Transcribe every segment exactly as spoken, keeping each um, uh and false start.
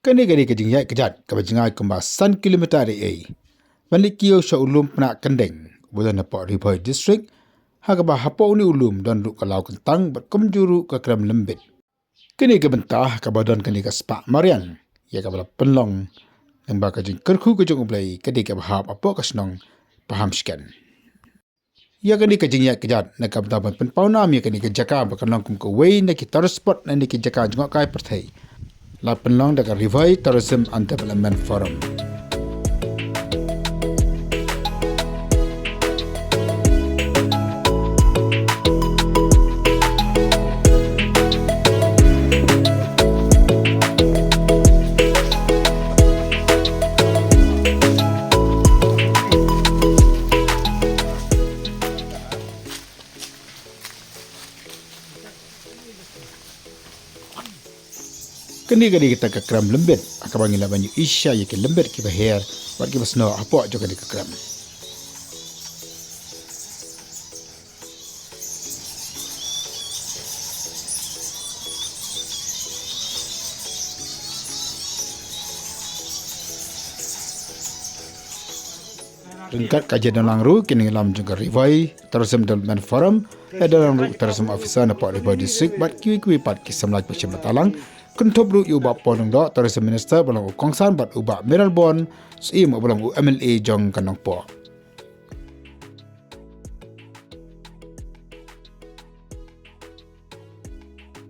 Kane ka dei ka jingïaid kjat kaba jngai kumba san kilometer ei ei ban leit kiew sha u lum Pnah Kyndeng uba don hapoh Ri Bhoi District, ha kaba hapoh une u lum don ruh ka law kyntang bad kumjuh ruh ka krem lymbit. Kane ka bynta ha kaba don kane ka spah mariang ïa kaba la pynlong, lyngba ka jingkyrkhu ka jong U Blei, ka dei kaba hap hapoh ka shnong Pahamshken. Ïa kane ka jingïaid kjat na ka bynta ban pynpaw nam ïa kane ka jaka ba kan long kum kawei na ki tourist spot na kine ki jaka jngohkai pyrthei, la pynlong da ka Ri Bhoi Tourism and Development Forum. Kane ka dei kata ka krem lymbit ha kaba ngi lah ban ïohi shisha ïa ki lymbit kiba her bad kiba snoh hapoh jong kane ka krem. Ryngkat ka jingdon lang ruh ki nongïalam jong ka Ri Bhoi Tourism Development Forum, la don lang ruh Tourism Officer napoh Ri Bhoi District bad kiwei kiwei pat ki samla kiba shim bynta lang, kynthup ruh ïa u Bah Paul Lyngdoh, Tourism Minister ba long u kongsan, bad u Bah Mayralborn Syiem uba long u M L A jong ka Nongpoh.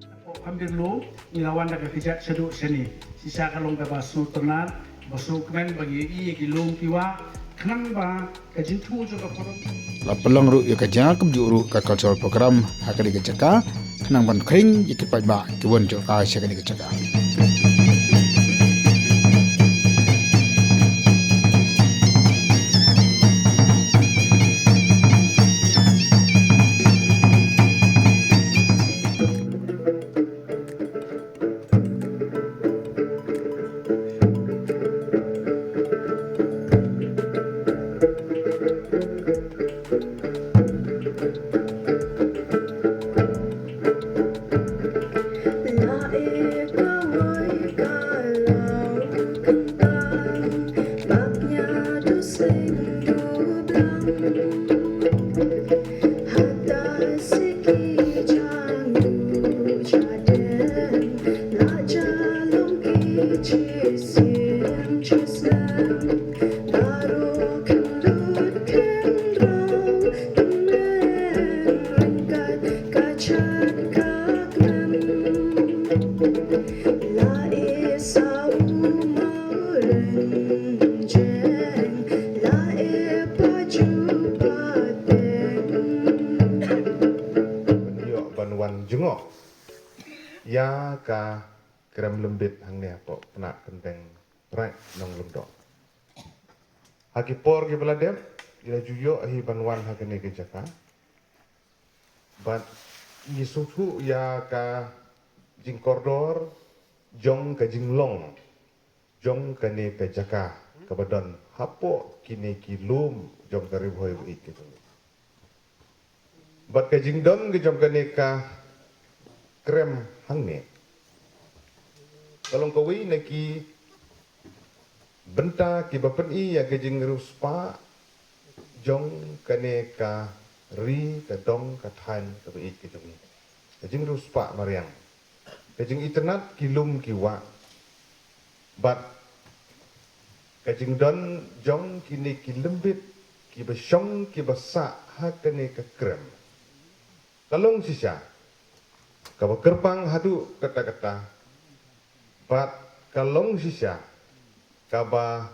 Hapoh Khambirlo ngi la wan da ka kjat shaduh shane. Shisha ka long kaba sngewtynnat, ba sngewkmen ba ngi ïohi ïa ki lum ki wah, khnang ba ka jingthmu jong ka forum. La pynlong ruh ïa ka jingïakhun kumjuh ruh ka cultural program ha kane ka jaka, khnang ban khring ïa ki paidbah ki wan jngohkai sha kane ka jaka. Ban ïoh ban wan jngoh ïa ka krem lymbit hangne hapoh Pnah Kyndeng, Raid Nonglyngdoh. Ha ki por kiba la dep, ngi la ju ïoh hi ban wan ha kane ka jaka. Bad ngi sngewthuh ïa ka jingkordor jong ka jinglong jong kane ka jaka kaba don hapoh kine ki lum jong ka Ri Bhoi ba ïeit ka jong ngi. Bad ka jingdon ka jong kane ka krem hangne ka long kawei na ki bynta kiba pyni ïa ka jingriewspah jong kane ka ri, ka dong ka thaiñ kaba ïeit ka jong ngi. Ka jingriewspah mariang, ka jingitynnat ki lum ki wah, bad ka jingdon jong kine ki lymbit kiba shong kiba sah ha kane ka krem. Ka long shisha kaba kyrpang haduh katta katta, bad ka long shisha kaba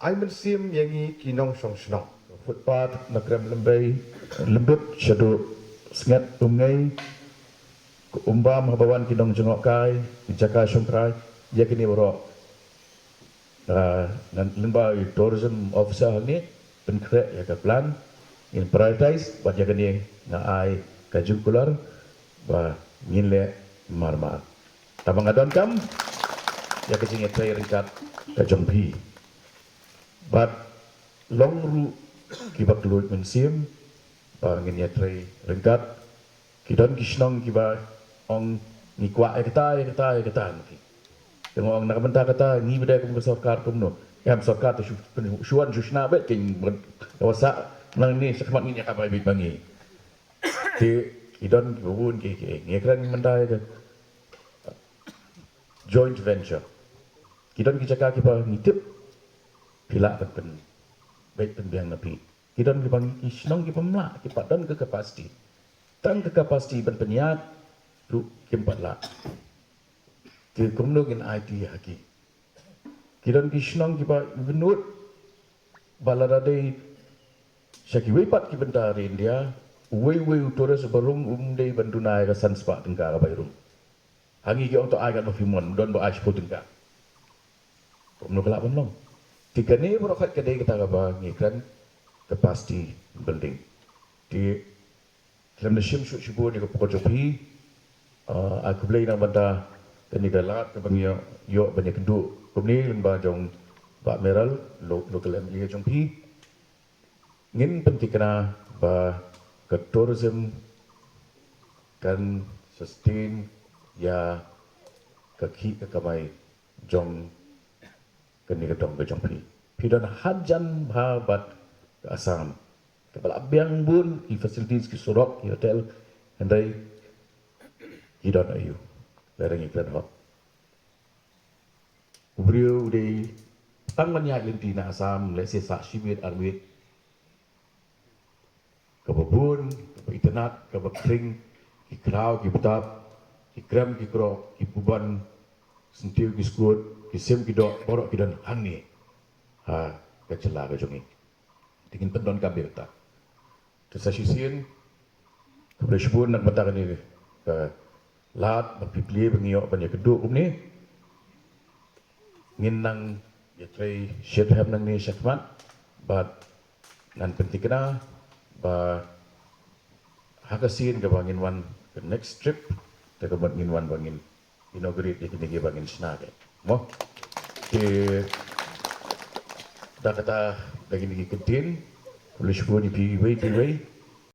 ai mynsiem ïa ngi ki nongshong shnong. Footpath na krem lymbit, lymbit shaduh Snget Umngei, ka um bam haba wan ki nongjngohkai, ki jaka shongkai, ïa kine baroh. Ah, ngan lyngba i tourism officer hangne pynkhreh ïa ka plan, ngin prioritize, bad ïa kane nga ai ka jingkular ba ngin leh marmar. Tangba nga donkam ïa ka jingïatrei ryngkat ka jong phi. Bad long ruh kiba kylluid mynsiem ba ngin ïatrei ryngkat. Ki don ki shnong kiba ong ngi kwah ïa kata, ïa kata, ïa kata, ngi Te nga ong na ka bynta kata ngi ba dei kum ka sorkar kumno? Em, sorkar te shu, shu wan shu shna beit, kin bad ka wasa nang ni sa khmat ngi ïa ka bai beit ba ngi. Te ki don ki bun ki, ki ngi kren mynta ïa ka joint venture. Ki don ki jaka kiba ngi tip phi lah ban pyn, beit pynbiang na phi. Ki don kiba ngi, ki shnong kiba mlah, kiba don ka capacity. Tang ka capacity ban pynïaid ruh kim pat lah. Te kumno ngin aiti ha ki? Ki don ki shnong kiba, even nud ba lada dei sha kiwei pat ki bynta ri India, uwei uwei u tourist ba rung um dei ban duna ïa ka san spah tyngka kaba i rung. Ha ngi ki ong to ai katno phi mon, don ba ai shiphew tyngka. Kumno ka lah ban long? Te kane baroh khat ka dei kata kaba ngi kren capacity building. Te khlem da shim shuh shibun ïa ka por jong phi, ah, ai khublei na ka bynta kane ka lad kaba ngi ïoh, ïoh ban ïakynduh kumne lyngba jong Bah Mayralh, lo-, local M L A jong phi. Ngin pynthikna ba ka tourism kan sustain ïa ka khih ka kamai jong kane ka dong ka jong phi. Phi don hajan bha bad ka Assam. Kaba la biang bun ki facilities, ki surok, ki hotel, hynrei ki don aiu? Lada ngi kren hok, u briew u dei tang ban ïaid lynti na Assam lehse sah shi miet ar miet. Kaba bun, kaba itynnad, kaba khring, ki khraw, ki btap, ki krem, ki krok, ki puban, syntiew, ki skud, ki sim, ki doh, baroh ki don hangne ha ka jylla ka jong ngi. Te ngin pyndonkam beit kata. Te sa shisien, khublei shibun na ka bynta kane ka lad ba phi plie ba ngi ïoh ban ïakynduh kumne. Ngin nang ïatrei shitrhem nangne shakhmat, bad ngan pynthikna ba ha ka sien kaba ngin wan ka next trip, te ka mut ngin wan ba ngin inaugurate ïa kine kiba ngin shna, mo. Te da kata, da kine ki kyntien, khublei shibun ïa phi iwei pa iwei.